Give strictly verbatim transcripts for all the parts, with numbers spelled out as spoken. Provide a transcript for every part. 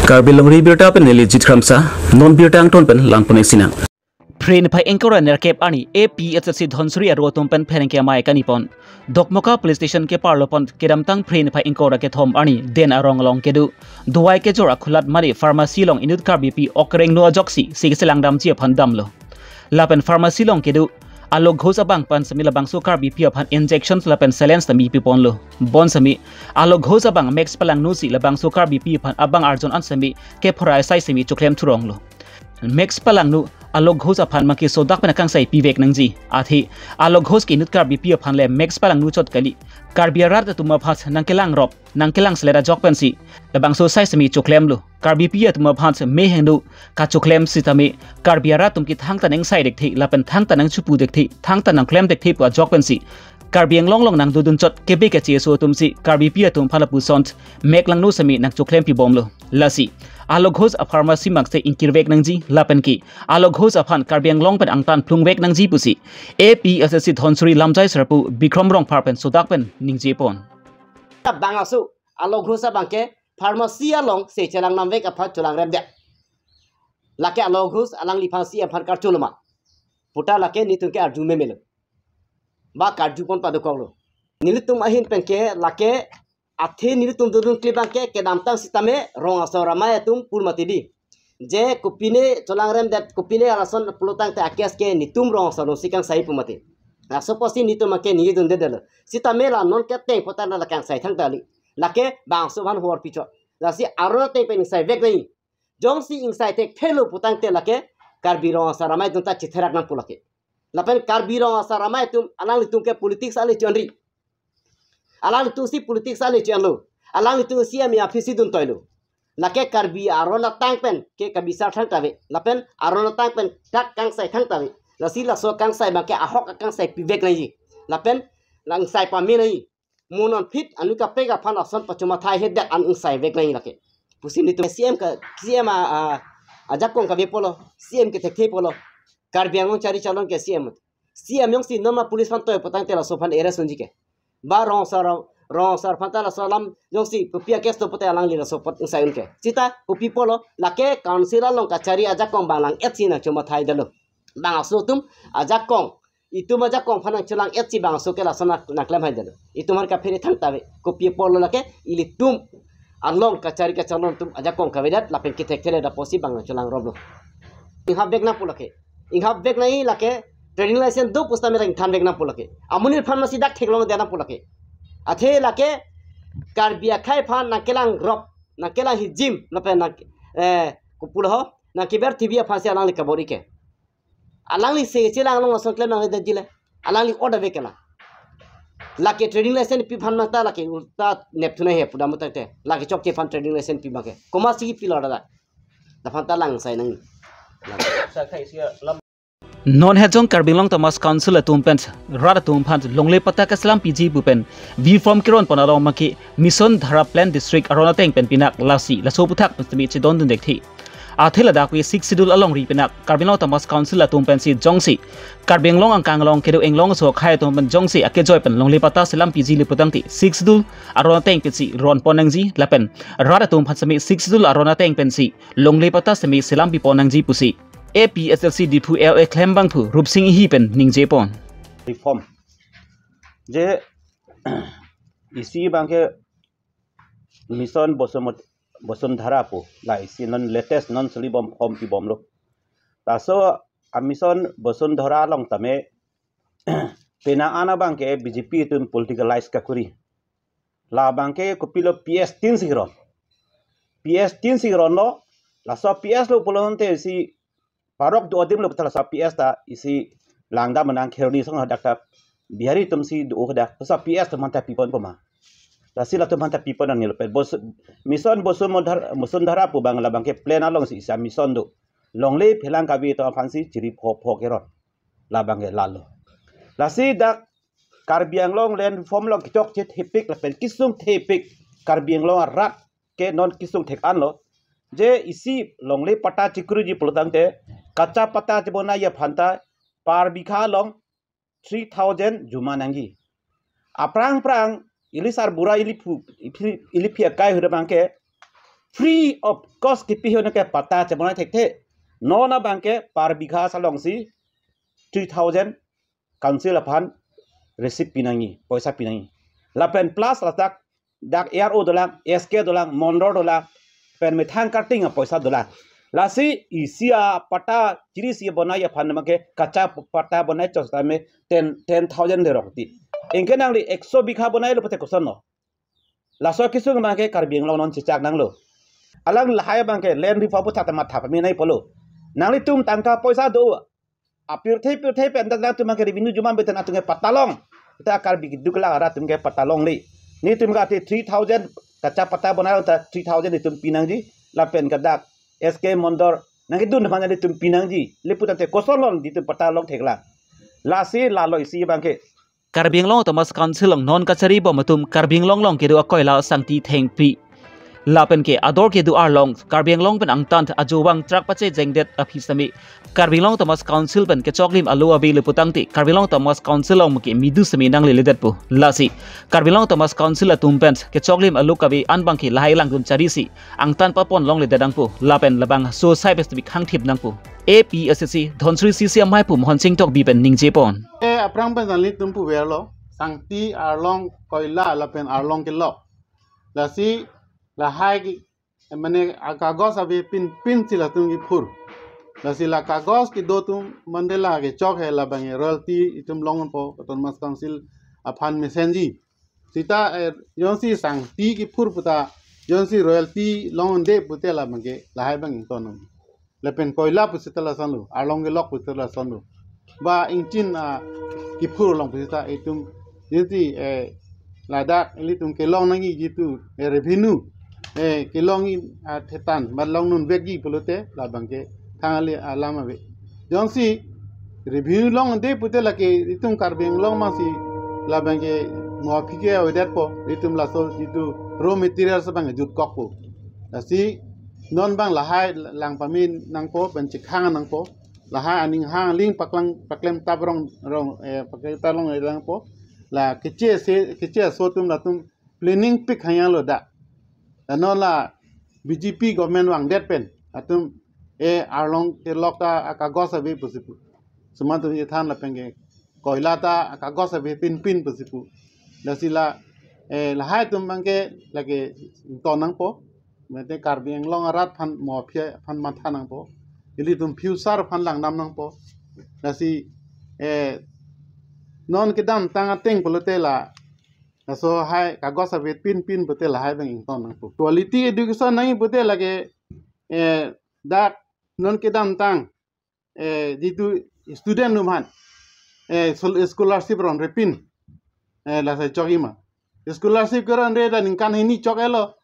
Karbi Longri Birta pen neli Jit Kramsa, non birta angton pen langpon-ik sinang. Phre niphai ingkoi ra nerkep arni A P H L C Dhansiri aro atum pen pherangke amei kani pon. Dokmoka Police Station keparlo pon kedamtang phre niphai ingkoi ra kethom arni den arong along kedo dawai kejor akhulat mane pharmacy along inut Karbipi okrengno ajoksi si keselang damji aphan damlo. Lapen pharmacy along kedo Alok Ghosh abang pen semi labangso Karbipi aphan injection lapen saline semi piponlo. Bonsemi Alok Ghosh abang Max Palangnu si labangso Karbipi aphan abang arjon an semi kephorai sai semi choklem thuronglo. Max Palangnu Alok Ghosh aphan maki sodak pen akangsai pivek nangji. Athe Alok Ghosh ke inut Karbipi aphan le Max Palangnu chot kali. Karbi arat atum aphan nangkelang rop, nangkelang selet ajok pensi labangso sai semi choklemlo. Karbipi atum aphan mehang do kachoklem sitame Karbi arat atum ke thangta nangsai dekthe lapen thangta nangchupu dekthe, thangta nangklem dekthe pu ajok pensi Karbi Anglong along nangdodun chot kebe kacheso atum si Karbipi atum aphan lapuson Max Palangnu semi nangchoklem pibomlo. Lasi Alok Ghosh a pharmacy makse ingkirvek nangji lapen ke Alok Ghosh aphan Karbi Anglong pen angtan phlungvek nangji pusi A P H L C Dhansiri lamjai serapu Bikram Rongphar pen sodak pen ningjepon. Bang aso Alok Ghosh abang ke pharmacy along se chelang namvek aphan chelang remdet. Lake Alok Ghosh alangliphan C M aphan karchuloma puta lake netum ke arju memelo. Ba karjupon padokoklo. Nelitum ahin pen ke lake athe nelitum dodun kli abang ke kedamtang sitame rong asor amei atum pur mati di. Je kopine chelang remdet, kopine lason pulotangte a-case ke netum rong asor alongsi kangsai pu mati. Laso apotsi netum ke ningjedundedetlo. Sitame la non ke teng potan la kangsai thangta kali. Lake bangso aphan hor pichot. Lasi aron ateng pen ingsaivek nangji. Jongsi ingsai thekthelo putangte lake Karbi rong asor amei atum ta chitherak nangpo lake. Lapen Karbi rong asor amei atum alanglitum ke politics ale chonri. Alanglitum si politics ale chonlo. Alanglitum C M ya phisi dun toilo. Lake Karbi aron atang pen ke kabisar thangta ave. Lapen aron atang pen dak kangsai thangta ave. Lasi laso kangsai abang ke ahok akangsai pivek nangji. Lapen langsai pame nangji. Mo non phit anu kaprek aphan ason pachomathai hedet an ingsaivek nangji lake. Pusi netum C M ka, C M a, a, ajakong kave pulo, C M ke thekthe pulo. Karbi Anglong chari chalon ke C M. C M jongsi non ma police aphan toi putangte laso aphan arrest unji ke. Ba rong asor, rong asor aphan ta laso alam jongsi kopi a-case do pute alangli laso apot ingsai un ke. Sita kopi pulo lake council along kachari ajakong abang lang-etsi nangchomathaidetlo. Bang aso atum ajakong, itum ajakong aphan nangchelang-etsi bang aso ke lason nang, nangklemhaidetlo. Itum aphan kaphere thangta ave. Kopi pulo lake ilitum along kachari kachalon atum ajakong kavedet lapen kethekthedet apotsi bang nangchelang roplo. Inghapvek nangpo lake. Inghapvek nangji lake trading license do pusitame ingthanvek nangpo lake. Amonit aphan masi dak theklongdet nangpo lake. Athe lake Karbi akhei aphan nangkelang rop, nangkelang hijim, lapen nang, eh, kopulo ho, nangkeber T V aphansi alangli kabor-ik ke. Alangli se chelang along ason klem nangledetji le. Alangli order ave ke la. Lake trading license pi aphan mata lake ulta neptuna he pudam tangte. Lake chokche aphan trading license pi abang ke. Komatsi pilo dada. Laphanta langsai nang. Non hejong Karbi Anglong Autonomous Council atum pen rat atum aphan longle patta keselam piji pu pen V form keron pon along maki Mission Dhara Plain District aron ateng pen pinak lasi laso aputhak pen semi chedondun dekthe. Athe ladak ave Sixth Schedule alongri pinak Karbi Anglong Autonomous Council atum pensi jongsi Karbi Anglong angkang along kedo Anglong aso akhei atum pen jongsi akejoi pen longle patta selam piji le putangte Sixth Schedule aron ateng pensi ron pon nangji lapen rat atum aphan semi Sixth Schedule aron ateng pensi longle patta semi selam pipon nangji pusi A P H L C Diphu L A klembangphu Rupsing Enghi pen ningjepon. Reform. Je isi abang ke Mission Bosumot-, Bosundhara pu. La isi non latest non selibom form pibomlo. Laso a Mission Bosundhara along tame penang an abang ke B J P atum politicalize kakuri. Labang ke kopilo P S tin si ron. P S tin si ronlo, laso P S lo pulote si parok do adim lo puta laso P S ta isi langdam nang Kheroni song hadak ta Bihari atum si do hadak. Laso P S atum aphanta pipon poma. Lasi latum aphanta pipon nangji lapen. Bos-, Mission Bosundhar-, Bosundhara pu abang labang ke plain alongsi isi a-mission do. Longle phelang kave atum aphansi chiri pho pho keron. Labang ke lalo. Lasi dak Karbi Anglong Land Reform along kechokche thepik lapen kesung thepik Karbi Anglong arat ke non kesung thek anlo. Je isi longle patta chekroiji pulotangte kacha patta chebonai aphanta per bigha along three thousand juma nangji. Aphrang phrang ili sarbura ili phu, ili, ili phi akai hure abang ke free of cost kipi ho nangke patta chebonai thekthe. Non abangke per bigha salongsi three thousand council aphan receipt pinangji, poisa pinangji. Lapen plus ladak dak A R O dolang, S K dolang, mondol dolang, pen methang karting apoisa dolang. Lasi isi apatta chirisi bonai aphan nangke kacha patta bonai chot tame ten, ten thousand derok ti. Anke nangli ekso bigha bonailo pute kosonlo? Laso kesung abangke Karbi Anglong non chechak nanglo. Alang lahai abangke land reform aputhak ta matha pamenai pulo. Nanglitum tangka poisa do, apirthe pirthe pen dak nangtum abangke revenue juma beten atum ke patta long. Ta Karbi keduk arat atum ke patta longle. Netum ke ati three thousand kacha patta bonai ta three thousand netum pinangji. Lapen ke dak S K mondol nangkedun aphan netum pinangji. Leput ante kosonlo netum patta long theklang? Lasi lalo isi abangke Karbi Anglong Autonomous Council along non kachari bom atum Karbi Anglong along kedo akoila sangti thengpi. Lapen ke ador kedo arlong Karbi Anglong pen angtan ajo vang truck pache jengdet aphi sitame Karbi Anglong Autonomous Council pen kechoklim alo ave le putangte Karbi Anglong Autonomous Council along ke midu sitame nangleledet po. Lasi Karbi Anglong Autonomous Council atum pen kechoklim alo kave an abangke lahai langdun charisi angtan papon longledet nangpo. Lapen labangso sai pes tebik hangthip nangpo. A P S S C Dhonsiri C C amei pu Mohon Sing Tokbi pen ningjepon. E aphrang pen nanglitum puverlo, sangti arlong koila lapen arlong kelok. Lasi lahai ki, mane akagos ave pinpin si latum kiphur. Lasi la kagos kedo atum mandela kechok he labang royalty itum longpo Autonomous Council aphan mesenji. Sita, eh, jongsi sangti kiphur puta, jongsi royalty longde pute labangke lahai abang ington. Lapen koila pusita lasonlo, arlong kelok pusita lasonlo. Ba ingchin, ah, kiphur along pusita itum, jongsi, eh, ladak ilitum kelong nangji jitu, eh, revenue, eh, kelongji, ah, thetan, ba longnun vekji pulote labangke thang ali alam ave. Jongsi revenue longde pute lake itum Karbi Anglong masi labangke mo aphi ke avedetpo, itum laso jitu raw materials abang jutkokpo. Lasi non abang lahai lang pame nangpo, pen chekhang nangpo. Lahai aning hang ling paklang paklem tap rong rong, eh, paklem tap rong nangpo. La keche se, keche aso atum latum planning pik hang lo dak. La non la B J P government vangdet pen atum, eh, arlong kelok ta akagos ave pusi pu. Suman atum chethan lapen ke koila ta akagos ave pinpin pusi pu. Lasi la, eh, lahai atum abangke lake ington nangpo. Mate Karbi Anglong arat aphan mo aphi aphan matha nangpo. Ilitum future aphan langdam nangpo. Lasi, eh, non kedamtang ateng pulote la laso hai kagos ave pinpin pute lahai abang ington nangpo. Quality education nangji pute lake, eh, dak non kedamtang, eh, jitu student atum aphan, eh, sol-, scholarship ronre pin, eh, lasi chokji ma. Scholarship keronre ta ningkan hini chok-etlo.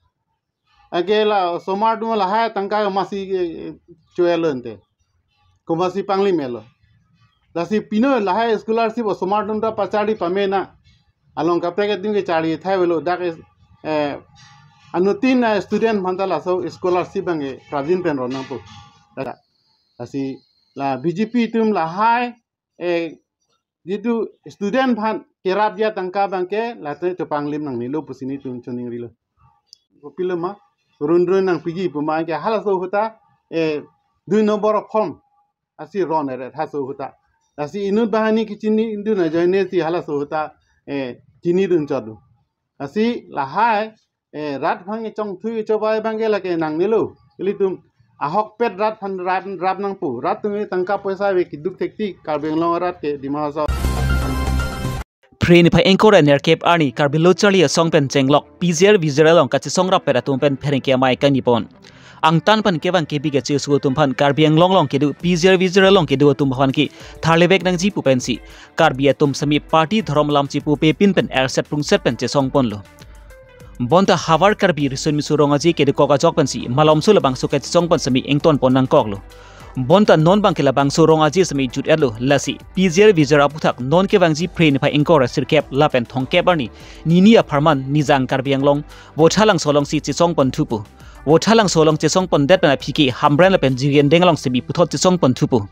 Anke la osomar atum lahai tangka masi, eh, cho-etlo ante. Komatsi panglim-etlo. Lasi pino lahai scholarship osomar atum ta pacharli pame nang. Along kaprek adim ke charli thai avelo dak is, eh, anuttin, eh, student aphan ta laso scholarship abangke prabjin pen ron nangpo. Lasi la B J P atum lahai, eh, jitu student aphan kerapji atangka abangke late chepanglim nangnelo pusi netum choningrilo. Kopilo ma, run run nangpiji puma ke halaso ahut ta, eh, dui number form asi ron eret halaso ahut ta. Lasi inut banghini kechinidun ajoine si halaso ahut ta, eh, chinidun chot do. Lasi lahai, eh, rat aphan kechongthui kechobai abangke lake nangnelo. Ilitum ahokpet rat aphan rap, rap nangpo. Rat atum tangka poisa ave keduk thekti Karbi Anglong arat ke Dima Hasao. Phre niphai ingkoi ra nerkep arni Karbi Lo Charli Asong pen chenglok P G R V G R along kachesong rappet atum pen pherangke amei kangnipon. Angtan pen kevang kebi kacheso atum aphan Karbi Anglong along kedo P G R V G R along kedo atum aphan ke tharlevek nangji pu pensi Karbi atum sitame party dhorom alam chipupe pin pen erset prungset pen chesongponlo. Bonta havar Karbi Riso Nimso Rong Aje kedokok ajok pensi malomso labangso kachesong pen sitame ingtonpon nangkoklo. Bonta non abangke labangso Rong Aje sitame jut-etlo, lasi P G R V G R aphuthak non kevangji Phre niphai ingkoi ra sirkep lapen thomkep arni nini apharman Nijang Karbi Anglong Vothatlangso alongsi chesongpon thupo. Vothatlangso along chesongpondet pen aphi ke Hamren lapen Jirikindeng along sitame puthot chesongpon thupo.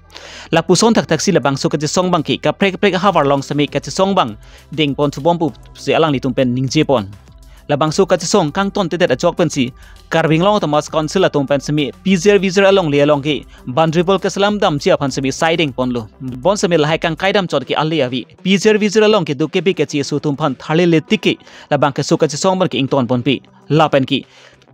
Lapuson thakthaksi labangso kachesong abangke kaprek kaprek havar along sitame kachesong abang dengpon thubom pusi alanglitum pen ningjepon. Labangso kachesong kangtontedet achok pensi Karbi Anglong Autonomous Council atum pen semi P G R V G R alongle along ke boundary wall keselam damji aphan semi siding ponlo. Bonsemi lahai kangkai damchot ke ale avi P G R V G R along kedo kebe keche aso atum aphan tharle le tik ke labang keso kachesong abang ke ington ponpe. Lapen ke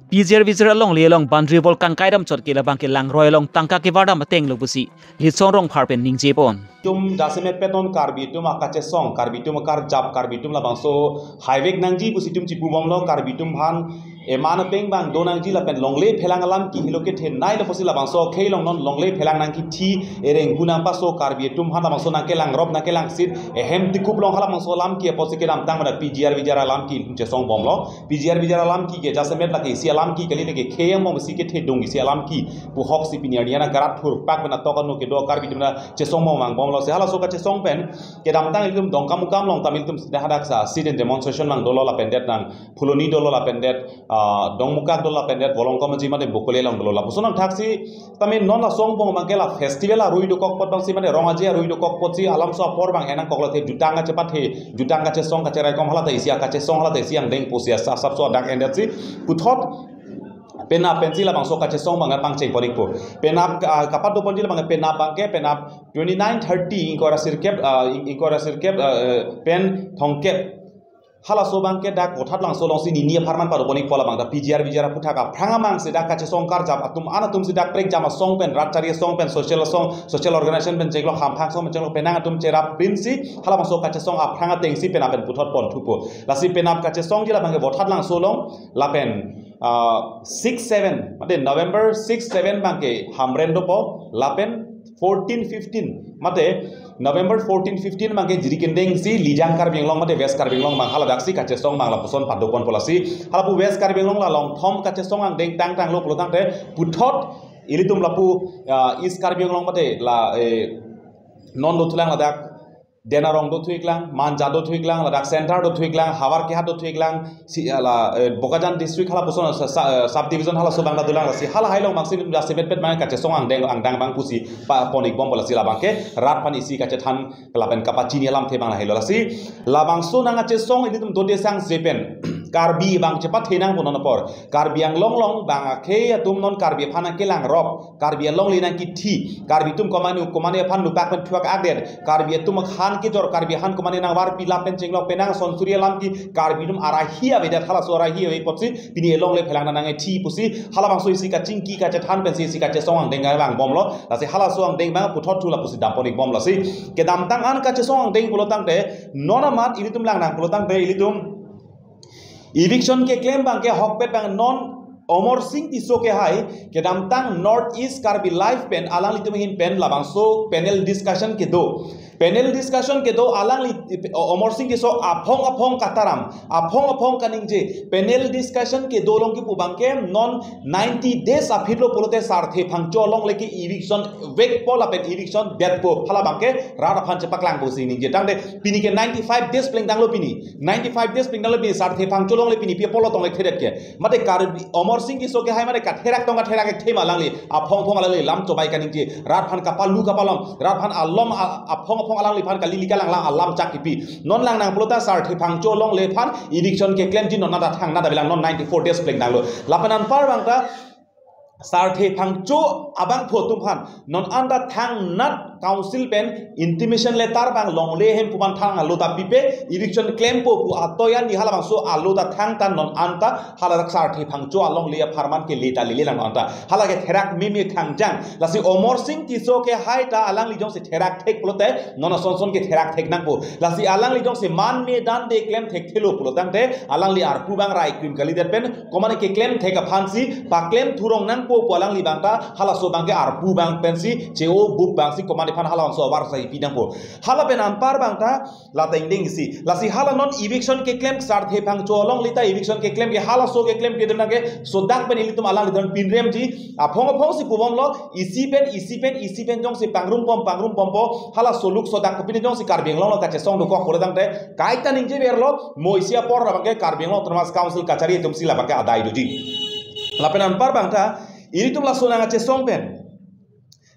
P G R V G R alongle along boundary wall kangkai damchot ke labang ke langroi along tangka kevardam atenglo pusi Litsong Rongphar pen ningje pon. Itum jasemet pen non Karbi atum akachesong, Karbi atum akarjap, Karbi atum labangso haivek nangji pusi itum chipubomlo, Karbi atum aphan eman apeng abang do nangji lapen longle phelang alam ke helo kethenei lo pusi labangso akhei along non longle phelang nangkithi ereng hu nangpaso, Karbi atum aphan labangso nangkelangrop nangkelangsit ehem tikup along halabangso alam ke apotsi kedamtang mada P G R V G R alam ke chesongbomlo. P G R V G R alam ke ke jasemet lake isi alam ke kali lake kheyang mong isi kethedung isi alam ke pu ahok si pini arni ana karat thurpak pen atok anu kedo Karbi atum na chesong mong mangbomlo. Si halaso kachesong pen kedamtang ilitum Dongkamukam along ta ilitum sida hadak sa sit-in demonstration nangdolo lapen det nang Phuloni dolo lapen det, ah, Dongmukak dolo lapen det Volongkom Aji mate Bokole along dolo. Lapuson nangthaksi tame non laso angbong abang ke la festival arui dokok apot abang si mate Rong Aje arui dokok apot si alamso apor abang enang koklo te jutang kachepathe, jutang kachesong kacheraikom hala ta isi akachesong hala ta isi angdeng pusi asa asapso adak endet si puthot penap pensi labangso kachesong abang pangcheng pon-ikpo. Penap, ah, kapadopon ji labang penap abang ke penap twenty-nine thirty ingkoi ra sirkep, ah, ing-, ingkoi ra sirkep, ah, eh, pen thomkep. Halaso abang ke dak Vothat Langso along si nini apharman padopon-ikpo labang ta P G R V G R aphuthak aphrang amang si dak kachesong karjap atum an atum si dak prekjam asong pen rat chari asong pen social asong, social organization pen chenglo hamphang asong pen chenglo penang atum cherap pinsi halabangso kachesong aphrang atengsi penap pen puthot ponthupo. Lasi penap kachesong ji labang ke Vothat Langso along lapen, ah, six seven, mate November six seven abang ke Hamren dopo, lapen fourteen fifteen, mate November fourteen fifteen abang ke Jirikindeng si Lijang Karbi Anglong mate West Karbi Anglong abang haladak si kachesong abang lapuson padoponpo lasi. Halapu West Karbi Anglong la longthom kachesong angdeng tangtanglo pulotangte puthot ilitum lapu, ah, East Karbi Anglong mate la, eh, non dothulang ladak Denarong dothu-iklang, Manja dothu-iklang, ladak Center dothu-iklang, Howraghat dothu-iklang, si, ala, eh, Bokajan district halapuson sa, sa, eh, subdivision halaso abang dolang lasi halahai along abang si jasemet pen abang kachesong angdeng angdang abang pusi pa pon-ikbompo lasi labang ke rat aphan isi kachethan lapen kapachini alamthe abang lahelo lasi labangso nangkachesong ilitum dote sangse pen Karbi abang chepathenangpo non apor. Karbi Anglong along abang akhei atum non Karbi aphan nangkelangrop, Karbi alongle nangkithi, Karbi atum komane komane aphan nupak pen thuak akdet, Karbi atum akhan kejor, Karbi aphan komane nangvarpi lapen chenglok penang sonsuri alam ke Karbi atum arahi avedet halaso arahi ave apotsi pini alongle phelang nangkethi pusi halabangso isi kachingki kachethan pensi isi kachesong angdeng abang bomlo, lasi halaso angdeng abang puthot thu lapusi dampon-ikbomlo si. Kedamtang an kachesong angdeng pulotangte non amat ilitum langnang pulotangte ilitum eviction keklem abang ke ahokpet abang non Amarsing Tisso ke hai kedamtang North East Karbi Live pen alanglitum ahin pen labangso panel discussion kedo. Panel discussion kedo alangli Amarsing Tisso aphong aphong kataram, aphong aphong kaningje panel discussion kedo along kipu abang ke non ninety days aphi lo pulote Sarthe Phangcho alongle ke eviction vekpo lapen eviction detpo hala abang ke rat aphan chepaklangpo si ningje tangte pini ke ninety-five days plengdanglo pini. Ninety-five days plengdanglo pini, Sarthe Phangcho alongle pini pi apor lo tong-ik thedet ke. Mate Karbi Amarsing Tisso ke hai mate katherak tong katherak-ik thema alangli, aphong aphong alangli lam chobai kaningje, rat aphan kapalu kapalom, rat aphan alom a-, aphong aphong alangliphan kali lika langlang alam chak kipi. Non langnang pulote Sarthe Phangcho alongle aphan eviction keklemji non anta thangnat avelang non ninety-four days plengdanglo. Lapen anpar abang ta Sarthe Phangcho abangphu atum aphan non anta thangnat council pen intimation letter abang longle ahem pu abang thang alo ta pipe, eviction klempo pu atoyan ni halabangso alo ta thangta non anta haladak Sarthe Phangcho alongle apharman kele ta lele lang non anta. Hala ketherak meme thangjang. Lasi Amarsing Tisso ke hai ta alangli jongsi therak thek pulote non ason son ketherak theknangpo. Lasi alangli jongsi man me dan de klem thekthelo pulotangte alangli arpu abang rai krim kalidet pen komane keklem thek aphansi paklem thurong nangpo pu alangli abang ta halaso abang ke arpu abang pensi che-o bup abang si komane aphan halabangso avarsai pinangpo. Hala pen anpar abang ta la tengding si. Lasi hala non eviction keklem Sarthe Phangcho alongle ta eviction keklem ke halaso keklem kedun ke sodak pen ilitum alanglitum pinremji. Aphong aphong si pubomlo isi pen isi pen isi pen jongsi pangrumpom pangrumpompo hala soluk sodak kopine jongsi Karbi Anglong along kachesong dokok pulotangte kaita ningjeverlo mo isi apor labang ke Karbi Anglong Autonomous Council kachari atum si labang ke adai doji. Lapen anpar abang ta ilitum laso nangkachesong pen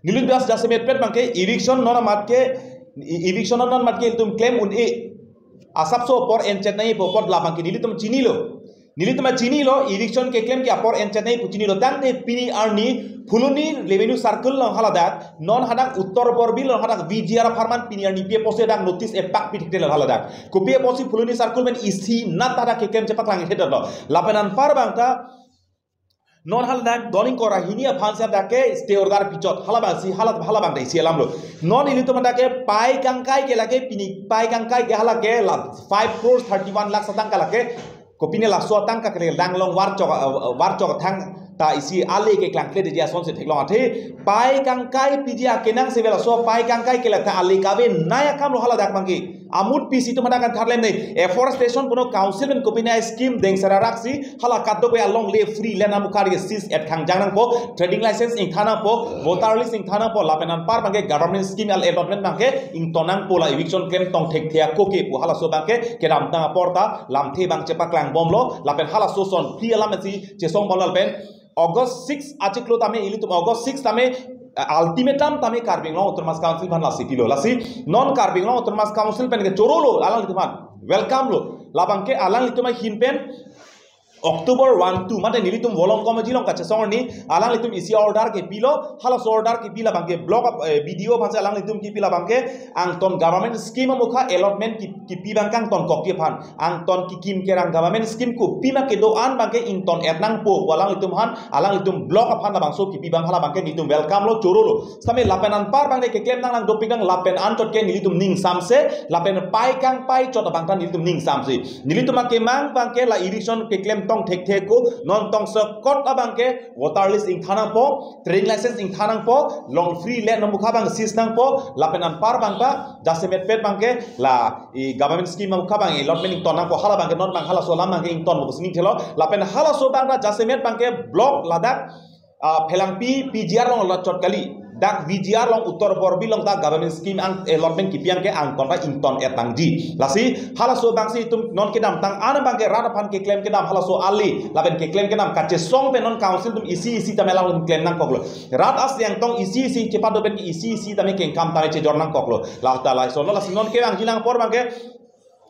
nelitum das jasemet pen abang ke eviction non amat ke e-, eviction non amat ke ilitum klem un-e asapso apor enchet nangjipo apot labang ke nelitum chinilo. Nelitum chinilo, eviction keklem ke apor enchetnei pu chinilo, tangte pini arni Phuloni Revenue Circle along haladak, non hadak Uttar Borbil along hadak V G R apharman pini arni pi apotsi dak notice epak pi thekthedet haladak. Kopi apotsi Phuloni Circle pen isi nat ta dak keklem chepaklang thekthedetlo. Lapen anpar abang ta non haladak doning kora hini aphan si dak ke stay order pichot, halabangsi hala, halabang ta isi alamlo. Non ilitum dak ke pai kangkai ke lake pini pai kangkai ke halake la five crore thirty-one lakh atangka lake. Kopine laso atangka ke lang along warchok, eh, warchok thang ta isi ale keklangkledetji asonsi theklong athe pai kangkai piji akenangseve laso pai kangkai ke lake ale kavenei akamlo haladak abangke. Amut pisi atum hadak kan tharlemnei. Afforestation puno council pen kopine scheme deng serarak si hala kadokave alongle free land amukha ke seize et khangjang nangpo, trading license ingthan nangpo, voter list ingthan nangpo, lapen anpar abangke government scheme allotment abangke ington nangpo, la eviction klem tong thekthe ako ke pu halaso abangke kedamtang apor ta lamthe abang chepaklangbomlo, lapen halaso ason phli alam si chesongbomlo lapen August six achiklo tame ilitum August six tame, eh, ultimatum tame Karbi Anglong Autonomous Council aphan lasi pilo. Lasi non Karbi Anglong Autonomous Council pen ke chorolo alanglitum aphan, welcome lo. Labangke alanglitum ahin pen October one two mate nelitum Volongkom Aji along kachesong arni alanglitum isi order kepilo, halaso order kepi labangke block, eh, B D O aphansi alanglitum kepi labangke angton government scheme amukha allotment ki-, kepi abang kangtonkokji aphan, angton kekim kerang government scheme kopima kedo-an abangke ington et nangpo pu alanglitum aphan, alanglitum block aphan labangso kepi abang halabangke nelitum welcome lo, chorolo. Sitame lapen anpar abangke keklem nang nang dopik nang lapen anchot ke nelitum ning samse, lapen pai kangpai chot abang ta nelitum ning samse. Nelitum akemang abangke la eviction keklem tong thekthe ako, non tong sekot abangke voter list ingthan nangpo, trading license ingthan nangpo, long free land amukha abang seize nangpo, lapen anpar abang ta jasemetpet abangke la e government scheme amukha abang allotment ington nangpo, halabangke non abang halaso alam abangke ingtonpo pusi ning thelo, lapen halaso abang ta jasemet abangke block ladak, ah, Phelangpi P G R along lachot kali. Dak V G R along Uttar Borbil along ta government scheme ang allotment kepi abangke angton ta ington et nangji. Lasi halaso abangsi itum non kedamtang an abangke rat aphan keklem kedam halaso ale lapen keklem kedam kachesong pen non council atum isi isi tame lang klem nangkoklo. Rat asli angtong isi isi chepado pen isi isi tame kengkam tame chejor nangkoklo. La ta laisonlo, lasi non kevangji lang apor abangke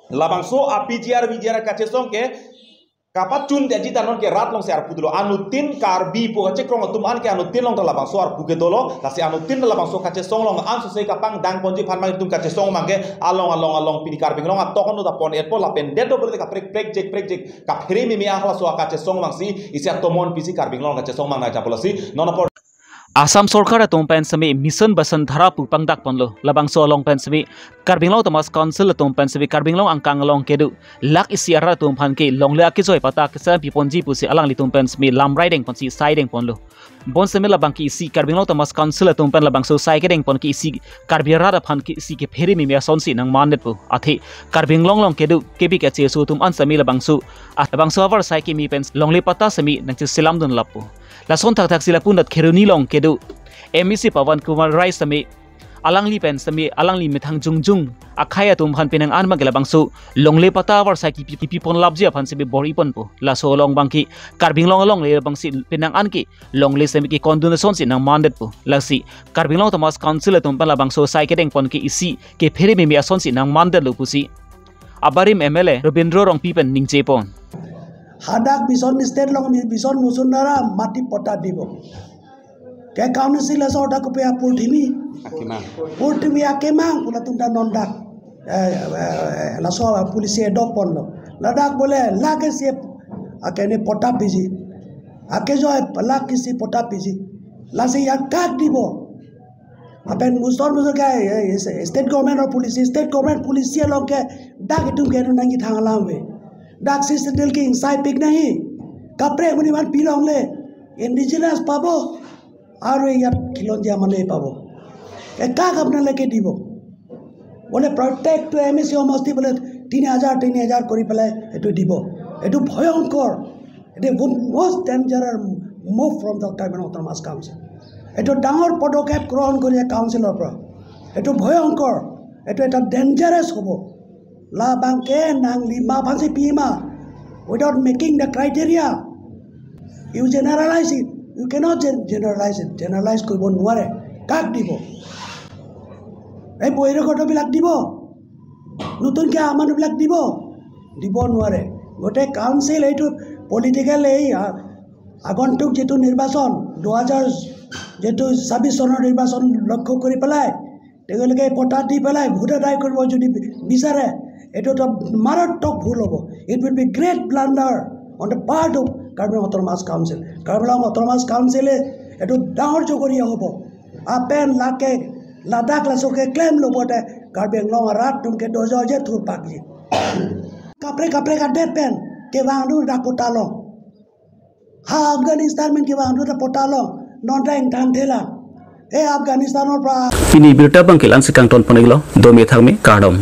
labangso a P G R V G R kachesong ke kapachundetji ta non ke rat alongsi arpu dolo. Anuttin Karbi pu kachekrong atum an ke anuttin along ta labangso arpu ke dolo. Lasi anuttin labangso kachesong along ansose kapangdang ponji aphan mang itum kachesong abangke along along along pini Karbi Anglong atok anu ta pon etpo lapen det do bole kaprek prekjek prekjek kaphere meme halaso akachesong abangsi isi atomon pisi Karbi Anglong kachesong abang nangjapo. Lasi non apor Assam Sorkar atum pen semi Mission Vasundhara pu pangdak ponlo. Labangso along pen semi Karbi Anglong Autonomous Council atum pen semi Karbi Anglong angkang along kedo lakh isi arat atum aphan ke longle akejoi patta kesem piponji pusi alanglitum pen semi lamrai deng ponsi sai deng ponlo. Bonsitame labangke isi Karbi Anglong Autonomous Council atum pen labangso sai kedeng pon ke isi Karbi arat aphan ke isi kephere meme asonsi nangmandetpo. Athe Karbi Anglong along kedo kebi kacheso atum an semi labangso, ah, labangso avarsai kimi pen longle patta semi nangcheselamdun lappo. Lason thakthak si lapu nat Kheroni along kedo M A C Pawan Kumar Rai semi alangli pen semi alangli methang jongjong akhei atum aphan penang an abangke labangso longle patta avarsai kipi, kipi pon lapji aphan semi bor-i ponpo. Laso along abangke Karbi Anglong alongle abangsi penang an ke longle semi kekondun asonsi nangmandetpo. Lasi Karbi Anglong Autonomous Council atum pen labangso sai kedeng pon ke isi kephere meme asonsi nangmandetlo pusi abarim M L A Rabindra Rongpi pen ningje pon. Hadak Mission State along Mission Vasundhara mati patta dibo. Ke council laso dak kopi apurthimi. Akemang. Purthimi akemang pu latum ta non dak. Eh, eh, eh, laso policy edok ponlo. Ladak bole lakh isi akene patta piji. Akejoi lakh isi patta piji. Lasi ya kak dibo. Lapen musor musor ke, eh, eh, state government or policy, state government policy along ke dak itum ke nangji thang alam ave. Dak si state ke ingsai pik nahi. Kaprek amonit aphan pilongle. Indigenous pabo. Aru iyat khilonjia mane pabo. Ke kak apnale ke dibo. Bole protektu M A C homosti bole tin hajar, tin hajar kori pelai etu dibo. Etu bhoyongkor. Etu most dangerous move from the Karbi Anglong Autonomous Council. Etu dangor podokep grohon koriye council-or pra. Etu bhoyongkor. Etu eta dangerous hobo. Labangke nangli ma aphansi pima. Without making the criteria. You generalize it. You cannot gen-, generalize it. Generalize koribo nware. Kak dibo? Ei boire koto bilak dibo? Nutun ke aman bilak dibo? Dibo nware. Gote council eitu political এই আ- আগন্তুক যিটো নিৰ্বাচন, দুহাজাৰ যিটো ছাব্বিছ চনৰ নিৰ্বাচন লক্ষ্য কৰি পেলাই তেওঁলোকে পতা দি পেলাই ভোট আদায় কৰিব যদি বি- বিচাৰে, এইটো এটা মাৰাত্মক ভুল হ'ব। It will be great blunder on the part of Karbi Anglong Autonomous Council. Karbi Anglong autonomous কাউন্সিলে এইটো ডাঙৰ জগৰীয়া হ'ব। Apen lake ladak laso keklem lote Karbi Anglong arat atum kedo joje thurpakji. Kaprek kaprek adet pen kevang dun dak pota long. Ha Afghanistan pen kevang dun dak pota long. Non ta ingthan thela. E Afghanistan or pra Pini birta abang ke la-ansi kangton pon-iklo, dome thakme, kardom.